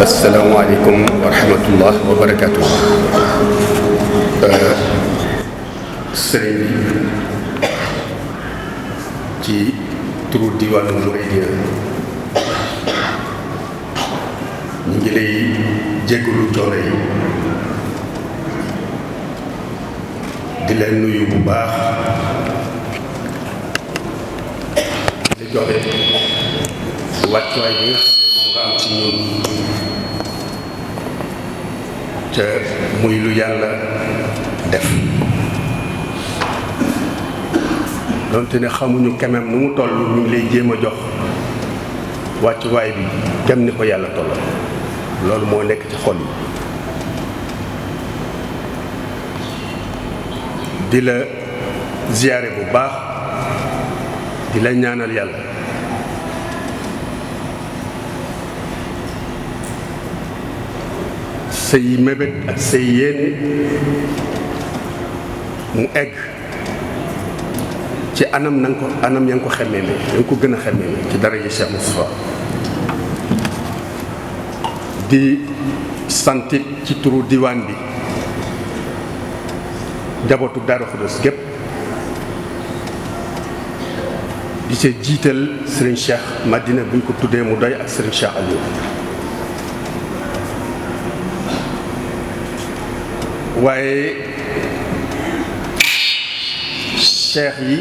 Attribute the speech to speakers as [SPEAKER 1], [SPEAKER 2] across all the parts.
[SPEAKER 1] asalaamaaleykum wa rahmatullah wa barakaatu. Sëriñ bi ci turu diwaanu Mouride ñu ngi lay jéggalu coono yi di leen nuyu bu baax di joxe wàccuwaay bi nga xam ne moom nga am ci ñun te muy lu yàlla def donte ne xamuñu kemem nu mu toll ñu ngi lay jéem a jox wàccuwaay bi kem ni ko yàlla tollal loolu moo nekk ci xol yi di la ziyaare bu baax di la ñaanal yàlla say mébét ak say yéene mu egg ci anam ya nga ko xemmeeme ya nga ko gën a xemmeeme ci dara yi Cheikh Moustapha di santit ci turu diwaan bi njabootu Daaru Xudoos gépp di ca jiital Serigne Cheikh Madina buñ ko tuddee mu doy ak Serigne Cheikh Aliou waaye cheikh yi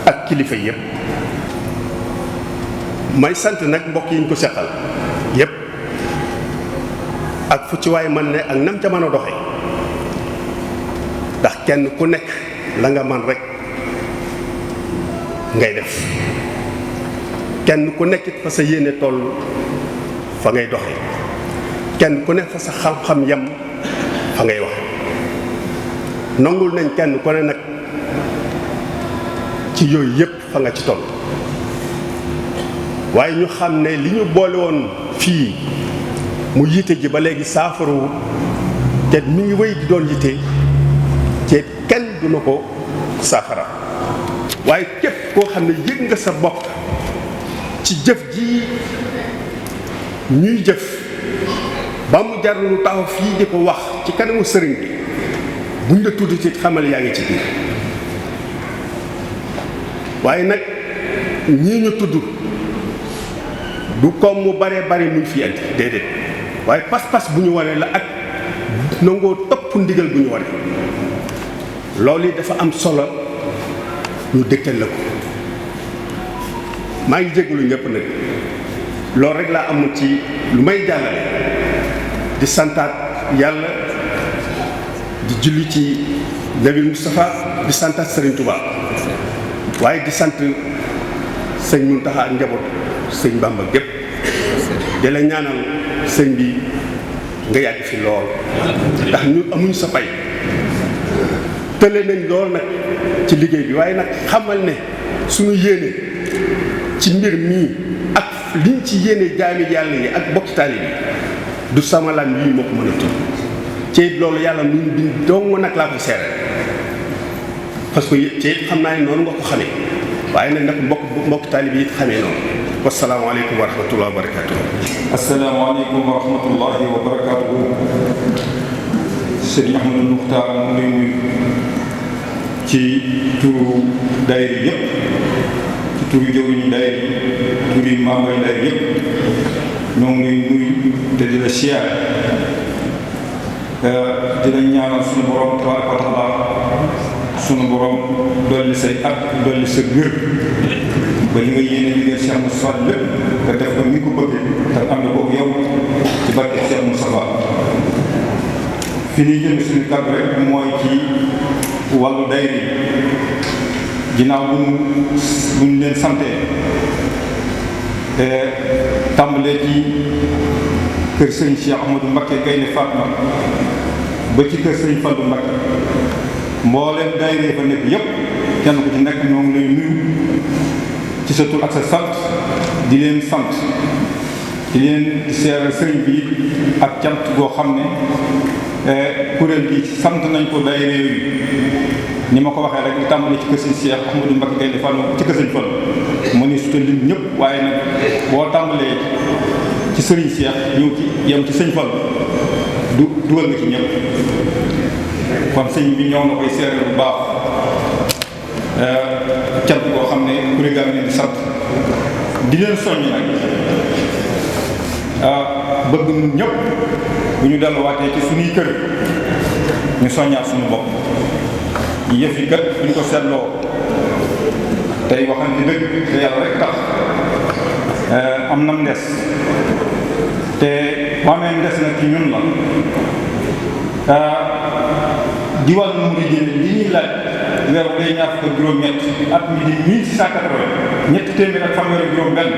[SPEAKER 1] ak kilifa yépp may sant nag mbokk yi ñu ko seqal yépp ak fu ci waay man ne ak nam ca mën a doxe ndax kenn ku nekk la nga man rek ngay def kenn ku nekk fa sa yéene toll fa ngay doxe kenn ku nekk fa sa xam-xam yem fa ngay wax nangul nañ kenn ku ne nag ci yooyu yépp fa nga ci toll waaye ñu xam ne li ñu boole woon fii mu yitte ji ba léegi saafaru te mi ngi wéy di doon yitte te kenn du na ko saafara waaye képp koo xam ne yëg nga sa bopp ci jëf ji ñuy jëf ba mu jar lu taxaw fii di ko wax ci kanamu sëriñ bi buñ la tudd ci xamal yaa ngi ci biir waaye nag ñii ñu tudd du comme mu bare bari muy fi andi déedéet waaye pas-pas bu ñu waree la ak nangoo topp ndigal bu ñu waree loolu dafa am solo ñu dégtal la ko maa ngi jégalu ñëpp nag loolu rek laa amul ci lu may jàllale di santaat yàlla di julli ci Nabi Moustapha di santaat Serigne Touba waaye di sant sëñ Mountakha ak njaboot sëñ Bamba gépp di la ñaanal sëñ bi nga yàgg fi lool ndax ñun amuñ sa pay tële nañ lool nag ci liggéey bi waaye nag xamal ne suñu yéene ci mbir mii ak liñ ci yéene jaami yàlla yi ak bokki taali bi du sama lam yii moo ko mën a tudd ci loolu yàlla nuñ bi dong nag laa ko seere parce que ci xam naa ne noonu nga ko xamee waaye nag nag mbokk taalibe yi xamee noonu. wasalaamaaleykum wa rahmatulah wa barakaatu.
[SPEAKER 2] asalaamaaleykum wa rahmatullahi wa barakaatu. Sëriñ Ahmadou Muxtaar mu ngi lay nuyu ci turu daayira yëpp ci turu jëwriñu daayira yi turu membre yi daayira yëpp ñoo ngi lay nuyu te di la siyaar di la ñaanal sunu borom tabaaraka wa taala sunu borom dolli say at dolli sa gër ba li nga yéene liggéey Cheikh Moustapha lépp nga def ko ni ko bëggee te am na boobu yow ci barke Cheikh Moustapha. fi ñuy jëm suñu kàddu rek mooy ci wàllu daayira ginnaaw bu ñu leen sante tàmbalee ci kër sëñ Cheikh Ahmadou Mbacké Gaynde Fatma ba ci kër sëñ Fallou Mbacké mbooleem daayira fa nekk yépp kenn ku ci nekk ñoo ngi lay nuyu ci sa tur ak sa sant di leen sant di leen seeral sëriñ bi ak cant goo xam ne kuréel gi sant nañ ko daayira yooyu ni ma ko waxee rek li tàmbali ci kër sëñ Cheikh Ahmadou Mbacké Gaynde Fatma ci kër sëñ Fallou ma ni suta lim ñëpp waaye nag boo tàmbalee ci sëriñ Cheikh ñëw ci yem ci sëñ Fallou dugal nga ci ñëpp kon sëñ bi ñëw na koy seeral bu baax cant boo xam ne kuréel gaa ngi leen di sant di leen soññ nag bëgg ñun ñëpp bu ñu delluwaatee ci suñuy kër ñu soññaat suñu bopp yëf yi kat bu ñu ko seetloo tey waxante dëgg te yàlla rek tax am nam ndes te bu amee ndes nag ci ñun la diwaanu Mouride li ñuy laaj weer bu dee ñaar fukk ak juróom-ñett at mi di 1680 ñetti téeméer ak fanweer ak juróom-benn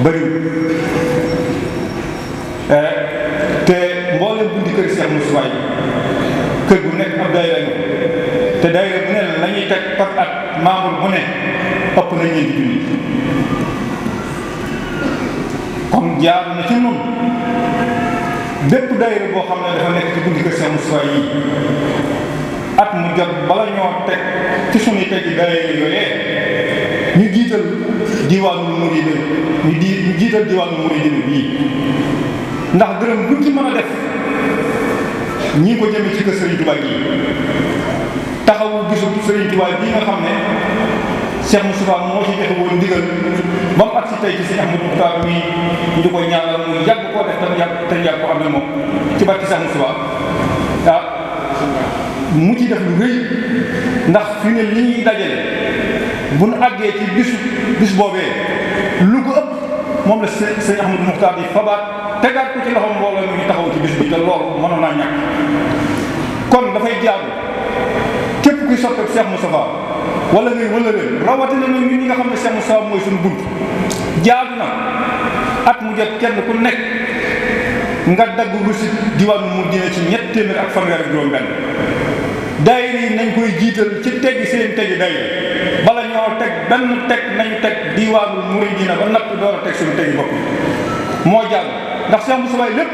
[SPEAKER 2] bëriwul te mboolem bunti kër Cheikh Moustapha yi kër bu nekk ab daayira nga te daayira bu ne la ñuy teg par at membre bu ne ëpp na ñeenti junni kon jaar na ci noonu bépp daayira boo xam ne dafa nekk ci bunti kër Cheikh Moustapha yi at mu jot bala ñoo teg ci suñuy teg daayira yooyee ñu jiital diwaanu Mouride ñu jiital diwaanu Mouride bii ndax dërëm buñ ci mën a def ñi ko jëme ci kër Serigne Touba gi taxawu gisu Serigne Touba bii nga xam ne Cheikh Moustapha moo ci joxe woon ndigal ba mu agsi tey ci Serigne Ahmadou Mokhtar mi ñu di koy ñaanal mu yàgg koo def te yàgg ko am na moom ci barki Cheikh Moustapha mu ci def lu rëy ndax fi ne li ñuy dajale bu nu àggee ci bis boobee lu ko ëpp moom la Serigne Ahmadou Mokhtar di fabaat tegaat ko ci loxo mbooloo mi ñu taxaw ci bis bi te loolu mënoon naa ñàkk kon dafay jaagu képp kuy soppeeku Cheikh Moustapha wala ngay wala leen rawatina nag ñun ñi nga xam ne Cheikh Moustapha mooy suñu bunt jaagu na at mu jot kenn ku nekk nga dagg lu si diwaanu mu dina ci ñett téeméer ak fanweer ak juróom-benn daayira yi nañ koy jiital ci teggi seen teggi daayira bala ñoo teg benn teg nañu teg diwaanu Muridina ba natt door a teg suñu teggi bopp moo jaagu ndax Cheikh Moustapha lépp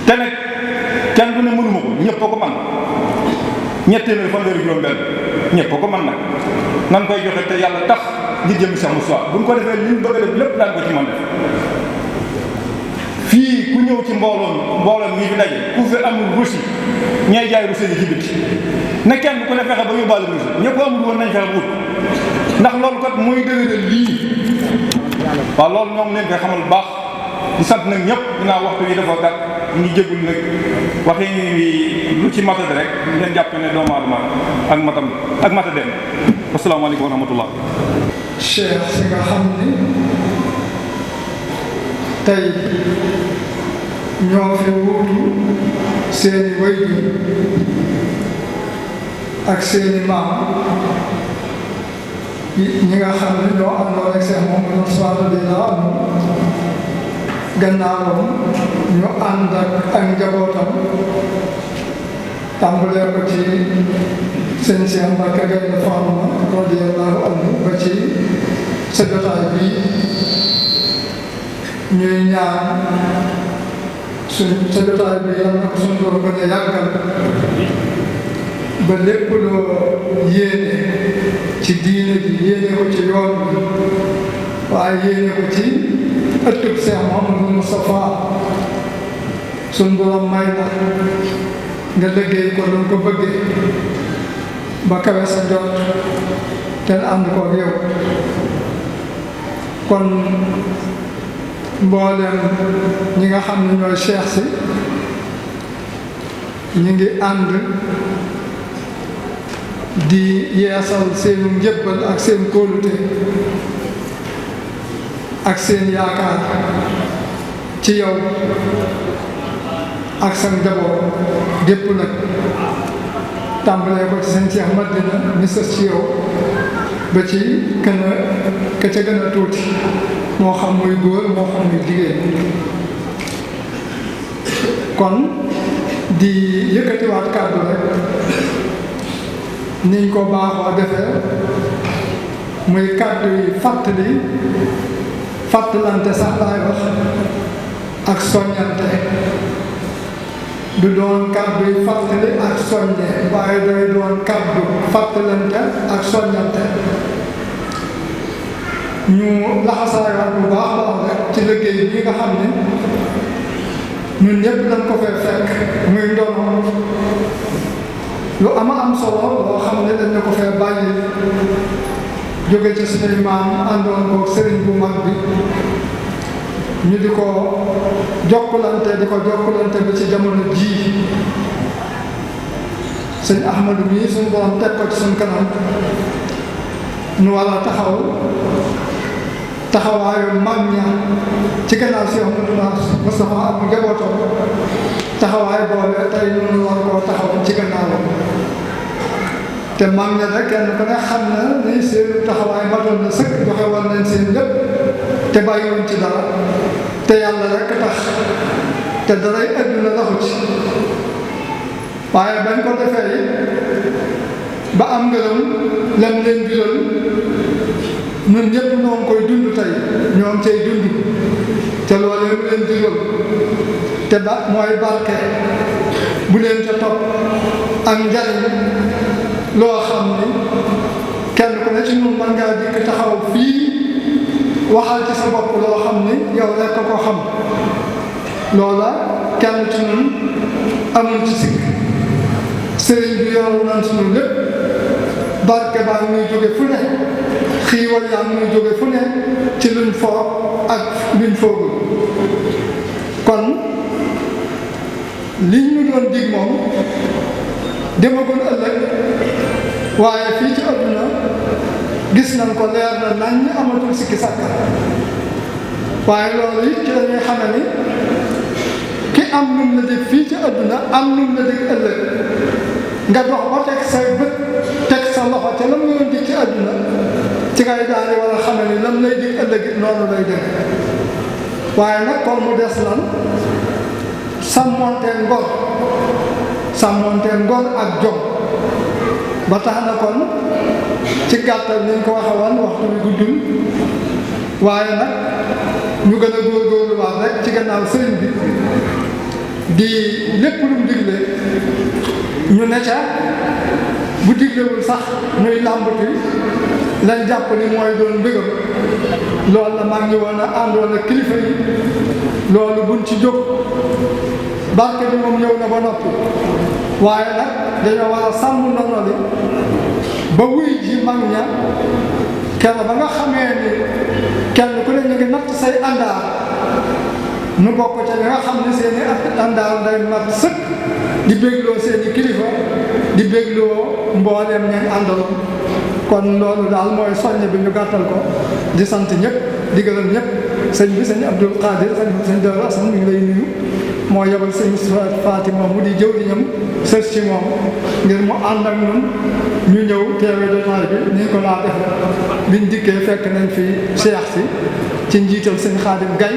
[SPEAKER 2] te nag kenn du ne mënuma ko ñëpp a ko man ñett téeméer fanweer ak juróom-benn ñëpp a ko man nag nan koy joxe te yàlla tax ngir jëm Cheikh Moustapha bu ñu ko defee li ñu bëgg a def lépp daan ko ci man def fii ku ñëw ci mbooloom ñi fi daje ku fi amul rusi ñay jaay rusi yi ci biti ne kenn ku ne fexe ba yóbbaale rusi ñëpp amul woon nañ fexe ba wut ndax loolu kat mooy dëgëral lii waaw loolu ñoom leen koy xamal baax di sant nag ñëpp dinaa waxtu yi dafa gàtt ñu jégul nag waxee ni lu ci matade rek ngeen jàpp ne doomu aadama ak matadem asalaamaaleykum wa rahmatullah.
[SPEAKER 3] Cheikh si nga xam ni tey ñoo fi wuutu seeni waajur ak seeni maam ñi nga xam ne ñoo àndoon ak seen moom ñoo soxla dina am gannaawam ñu ànd ak njabootam tàmbalee ko ci sëñ Cheikh Mbacké Gaynde Fatma radiyallahu anhu ba ci sa jotaay bii ñuy ñaan sa jotaay bi yàlla na ko suñu doon gën a yàggal ba lépp loo yéene ci diine ji yéene ko ci yoon bi waaye yéene ko ci ëttub Seex Muhammadul Mustafaa suñ borom may na nga liggéey ko doon ko bëggee ba kawe sa njort te ànd ko yow kon mboolem ñi nga xam ne ñooy cheikh si ñi ngi ànd di yeesal seenu njëbbal ak seen kóolute ak seen yaakaar ci yow ak sa njaboot gépp nag tàmbalee ko ci seen Cheikh Madina mi sës ci yow ba ci ka ca gën a tuuti moo xam muy góor moo xam muy jigéen kon di yëkkatiwaat kàddu rek niñ ko baaxoo defee muy kàddu yi fàttalante sax laay wax ak soññante du doon kàddu yi fàttali ak soññe waaye day doon kàddu fàttalante ak soññante ñu laxasaayaat bu baax rek ci liggéey bi nga xam ne ñun ñëpp dañ ko fee fekk muy ndono lu am solo loo xam ne dañ ko fee bàyyi jóge ci suñuy maam àndoon ko sëriñ bu mag bi ñu di ko jokkalante bi ci jamono jii sëñ Ahmadu mii suñu borom teg ko ci suñu kanam ñu war a taxawaayu mag ña ci gannaaw si Mouhamadou Moustapha ak mu njabootam taxawaay boole tey ñu war koo taxaw ci gannaawam te mag ña rek kenn ku ne xam na ni seen taxawaay matoon na sëkk joxe woon nañ seen lépp te bàyyiwuñ ci dara te yàlla rek tax te daray àdduna taxu ci waaye bañ ko defee ba am ngërëm lam leen biral ñun ñëpp ñoo ngi koy dund tey ñoo ngi cay dund te loolee mu leen digal te mooy barke bu leen ca topp ak njariñ loo xam ni kenn ku ne ci ñun mën ngaa dikk taxaw fii waxal ci sa bopp loo xam ni yow rekk ko xam loola kenn ci ñun amul ci sikk sëriñ bi yoru nan suñu lépp barke baa muy jóge fu ne xiiwal yaa muy jóge fu ne ci luñ foog ak luñ foogul kon liñ ñu doon dig moom demagul ëllëg waaye fii ci àdduna gis nañ ko leer na nañ ñu amatul sikki sàkka waaye loolu it ci dañuy xame ni ki am lum la dig fii ci àdduna am lum la dig ëllëg nga dox ba teg say bët teg sa loxo te lam nga doon dig ci àdduna ci ngay daal di war a xame ni lam lay dig ëllëg noonu lay dem waaye nag kon mu des lan sàmmonteel ngor ak jom ba tax na kon ci gàttal ni ñu ko waxe woon waxtu bi guddul waaye nag ñu gën a góorgóorluwaat rek ci gannaaw sëriñ bi di lépp lu mu digle ñu ne ca bu diglewul sax ñuy làmbati lañ jàpp ni mooy doon mbégam loolu la mag ñi woon a àndoon ak kilifa yi loolu buñ ci jóg barke bi moom ñëw na ba noppi waaye nag dañoo war a sàmm ndono li ba wuy ji mag ña kenn ba nga xamee ni kenn ku ne ñu ngi natt say àndaar nu bokk ca ñi nga xam ne seen i àndaar day mat sëkk di bégloo seen i kilifa di bégloo mbooleem ñañ àndaloon kon loolu daal mooy soññ bi ñu gàttal ko di sant ñëpp di gërëm ñëpp sëñ bi sëñ Abdul Qadir sëñ Dawra Asan mi ngi lay nuyu moo yebal sëñ Faati moom mu di jëw di ñam sës ci moom ngir mu ànd ak ñun ñu ñëw teewe jotaay bi ni ko laa def biñ dikkee fekk nañ fi Cheikh si ci njiital sëñ Xaadim Gay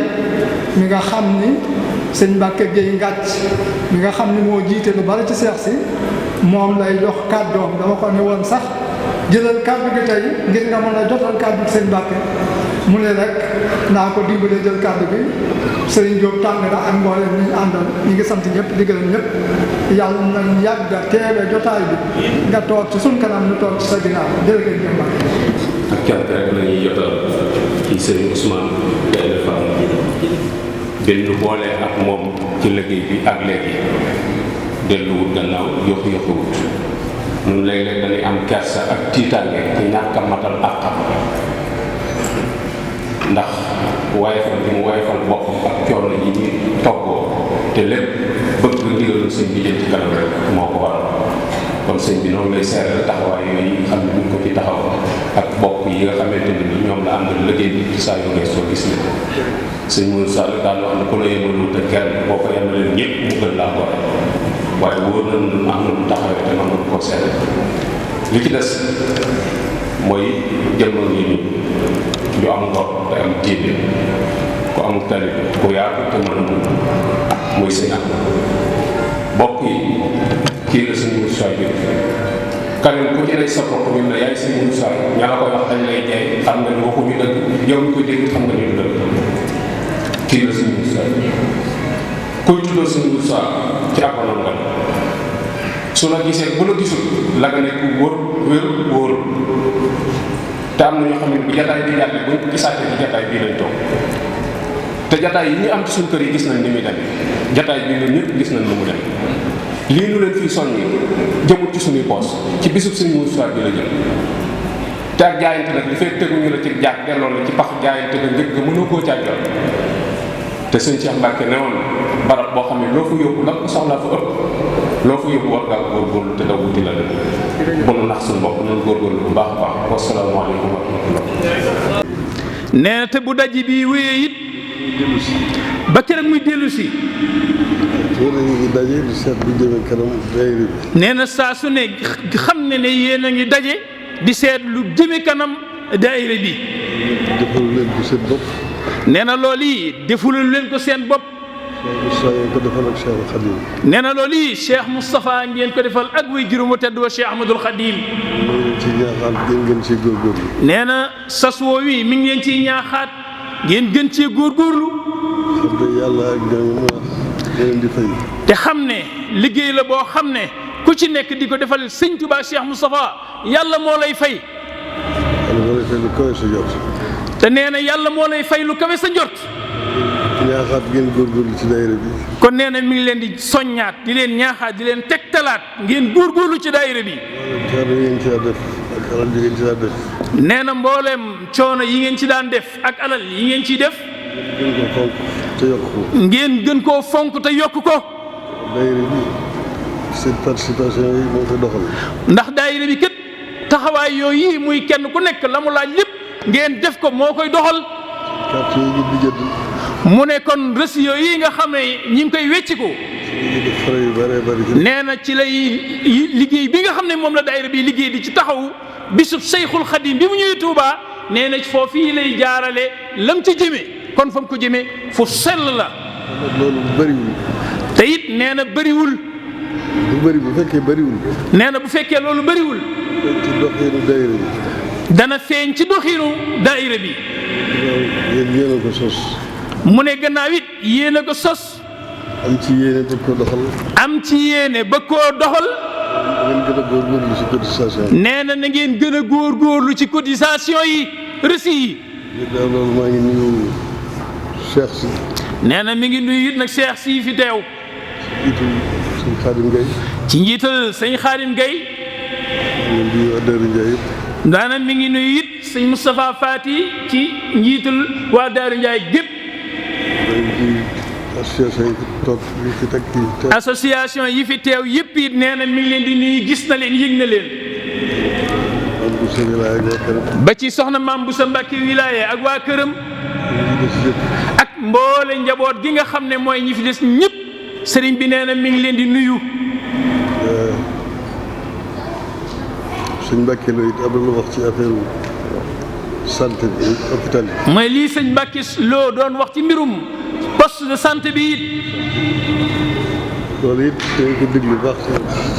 [SPEAKER 3] mi nga xam ni sëñ Mbàkke Géey Ngàcc mi nga xam ni moo jiite lu bari ci Cheikh si moom lay jox kàddoom dama ko ne woon sax jëlal kàddu gi tey ngir nga mën a jotal kàddu gi sëñ Mbàkke mu ne rek naa ko dimbale jël kàddu gi Sëriñ Jóob tàng na ak mboolem ñu àndal ñu ngi sant ñëpp di gërëm ñëpp yàlla nañ yàgg a teewe jotaay bi nga toog ci suñ kanam ñu toog ci sa ginnaaw jërëjëf jëf Mbàkke.
[SPEAKER 4] ak cant rek la ñuy jotal ci Serigne Ousmane Gaïndé Fatma benn boole ak moom ci liggéey bi ak léegi delluwut gannaaw yokkuwut ñun léeg-léeg dañuy am kersa ak tiitaange ci ñàkk a matal ak xam ndax wayfal bi mu wayfal boppam ak coono yi ñuy toggoo te lépp bëgg ndigalu sëñ bi jëm ci kanam rek moo ko waral kon sëñ bi noonu lay seeral taxawaay yooyu xam ne buñ ko ci taxaw ak bokk yi nga xamante ne ni ñoom la àndal liggéey bi ci saa yu ngay soo gis ne sëñ Moussa Sall daan wax ne ku la yemalul te kenn boo ko yemalee ñëpp mu gën laa gore waaye wóor na nun am na lu taxawee te man ko seet li ci des mooy jëmmal yi ñu ñu am ngor te am diine ku amul tali ku yaatu te mën a mun muy sëñ am bokk yi kii la sëñ Moussa bi kanam ku ci ne sa bopp ñu ne yaay sëñ Moussa ña la koy wax dañ lay jaay xam nga ni waxuñu dëgg yow ñu ko dégg xam nga ni du dëgg kii la sëñ Moussa kuy tuddoo sëñ Moussa ci akoonam nga su la gisee bu la gisul la nga nekk wóor wér wóor te am na ñoo xam ne bu jataay bi jàlle buñ ko gisaatee ci jataay bii lañ toog te jataay yi ñu am ci suñ kër yi gis nañ ni muy demee jataay bii ñun ñëpp gis nañ ni mu dem lii nu leen fii soññi jëmut ci suñuy poos ci bisub sëñ Moussa bi la jëm te ak jaayante nag li fekk teguñu la ci jaag delloo la ci pax jaayante nga njëkk nga mënoo koo caajal te sëñ Cheikh Mbacke ne woon barab boo xam ne loo fa yóbbu la ko soxlaa fa ëpp loo fa yóbbu war ngaa góorgóorlu te daw wuti la leen bu nu nax suñu bopp noonu góorgóorlu bu baax a baax wasalaamaaleykum wa rahmatullah.
[SPEAKER 5] nee na te bu daj bi wéyee it ba keroog muy dellu si.
[SPEAKER 6] daje di seet lu jëme kanam daayira bi.
[SPEAKER 5] nee na saa su ne xam ne yéen a ngi daje di seet lu jëme kanam daayira bi.
[SPEAKER 6] defalu leen ko seen bopp.
[SPEAKER 5] nee na loolu yi defulul leen ko seen bopp.
[SPEAKER 6] Cheikh Moustapha ngeen ko defal ak Cheikh Khadim.
[SPEAKER 5] nee na loolu yi Cheikh Moustapha ngeen ko defal ak way juróomu tedd wa Cheikh Ahmadul Khadim.
[SPEAKER 6] leen ci ñaaxaat ngeen gën ci góorgóorlu.
[SPEAKER 5] nee na sas woo wi mi ngi leen ciy ñaaxaat ngeen gën cee góorgóorlu.
[SPEAKER 6] xam ne yàlla ak ñoom leen di fay.
[SPEAKER 5] te xam ne liggéey la boo xam ne ku ci nekk di ko defal sëñ Touba Cheikh Moustapha yàlla moo lay fay.
[SPEAKER 6] yàlla moo lay fay lu kawe sa jot.
[SPEAKER 5] te nee na yàlla moo lay fay lu kawe sa njort.
[SPEAKER 6] ñaaxaat ngeen góorgóorlu ci daayira bi.
[SPEAKER 5] kon nee na mi ngi leen di soññaat di leen ñaaxaat di leen tegtalaat ngeen góorgóorlu ci daayira bi.
[SPEAKER 6] coono yi ngeen ci daan def ak alal yi ngeen ci daan def.
[SPEAKER 5] nee na mbooleem coono yi ngeen ci daan def ak alal yi ngeen ciy def.
[SPEAKER 6] ngeen gën koo fonk te yokk ko.
[SPEAKER 5] ngeen gën koo fonk te yokk ko.
[SPEAKER 6] daayira bi seen participation yi moo koy doxal.
[SPEAKER 5] ndax daayira bi kat taxawaay yooyu muy kenn ku nekk la mu laaj lépp ngeen def ko moo koy doxal.
[SPEAKER 6] carte yi ngeen di jënd.
[SPEAKER 5] mu ne kon rës yooyu nga xam ne ñi ngi koy wecciku. nee na ci lay liggéey bi nga xam ne moom la daayira bi liggéey di ci taxaw bisub Seyxul Xadim bi mu ñëwee Touba nee na foofii lay jaarale lam ci jëmee kon fa mu ko jëmee fu sell la.
[SPEAKER 6] loolu bëriwul.
[SPEAKER 5] te it nee na bëriwul.
[SPEAKER 6] bu fekkee bëriwul.
[SPEAKER 5] nee na bu fekkee loolu bëriwul.
[SPEAKER 6] ci doxinu daayira bi.
[SPEAKER 5] dana feeñ ci doxinu daayira bi.
[SPEAKER 6] yéen a ko sos.
[SPEAKER 5] mu ne gannaaw it yéen a ko sos.
[SPEAKER 6] am ci yéene ba koo doxal.
[SPEAKER 5] am ci yéene ba koo doxal.
[SPEAKER 6] ngeen gën a góorgóorlu ci cotisation yi.
[SPEAKER 5] nee na ngeen gën a góorgóorlu ci cotisation yi reçu yi.
[SPEAKER 6] loolu maa ngi nuyu Cheikh si.
[SPEAKER 5] nee na mi ngi nuyu it nag Cheikh si fi teew.
[SPEAKER 6] ci njiital sëñ Khadim Gueye.
[SPEAKER 5] ci njiital sëñ Khadim Gueye.
[SPEAKER 6] ñu ngi waa Daaru Ndiaye yëpp.
[SPEAKER 5] daana mi ngi nuyu it sëñ Moustapha Fati ci njiital waa Daaru Ndiaye gépp. association yi fi teew yëpp it nee na mi ngi leen di nuyu gis na leen yëg na leen. ba ci soxna Maam Boussa Mbacke wilaya ak waa këram. ak mboole njaboot gi nga xam ne mooy ñi fi des ñëpp sëriñ bi nee na mi ngi leen di nuyu.
[SPEAKER 6] sëñ Mbacke Lo it am na lu wax ci affaire santé bi hôpital bi.
[SPEAKER 5] mooy lii sëñ Mbacke Lo doon wax ci mbirum poste de santé bi it.
[SPEAKER 6] loolu it dañ ko déglu baax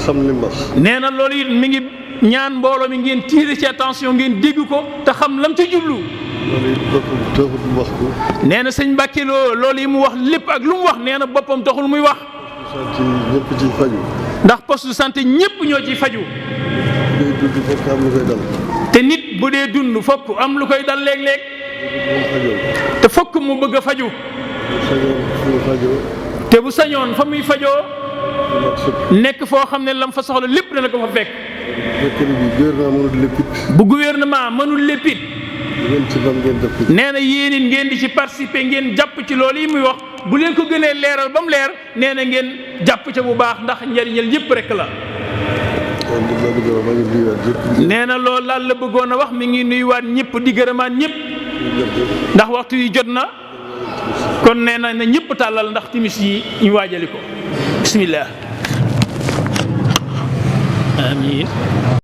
[SPEAKER 6] xam li mu wax.
[SPEAKER 5] nee na loolu it mi ngi ñaan mbooloo mi ngeen tiire ci attention ngeen dégg ko te xam lam ci jublu.
[SPEAKER 6] loolu it boppam taxul mu wax ko.
[SPEAKER 5] nee na sëñ Mbacke Lo loolu yi mu wax lépp ak lu mu wax nee na boppam taxul muy wax.
[SPEAKER 6] sant ñëpp ci faju.
[SPEAKER 5] ndax poste de santé ñëpp ñoo ciy faju.
[SPEAKER 6] day dund fokk am lu koy dal.
[SPEAKER 5] te nit bu dee dund fokk am lu koy dal léeg-léeg. te fokk mu bëgg a faju. te bu sañoon fa muy fajoo nekk foo xam ne lam fa soxla lépp dana ko fa fekk. bu gouvernement mënul léppit nee na yéen it ngeen di ci participer ngeen jàpp ci loolu yi muy wax bu leen ko gënee leeral ba mu leer nee na ngeen jàpp ca bu baax ndax njariñal yépp rek la. nee na loolu laal la bëggoon a wax mi ngi nuyuwaat ñëpp di gërëmaat ñëpp ndax waxtu yi jot na kon nee na ñëpp tàllal ndax timis yi ñu waajali ko bismillah amiin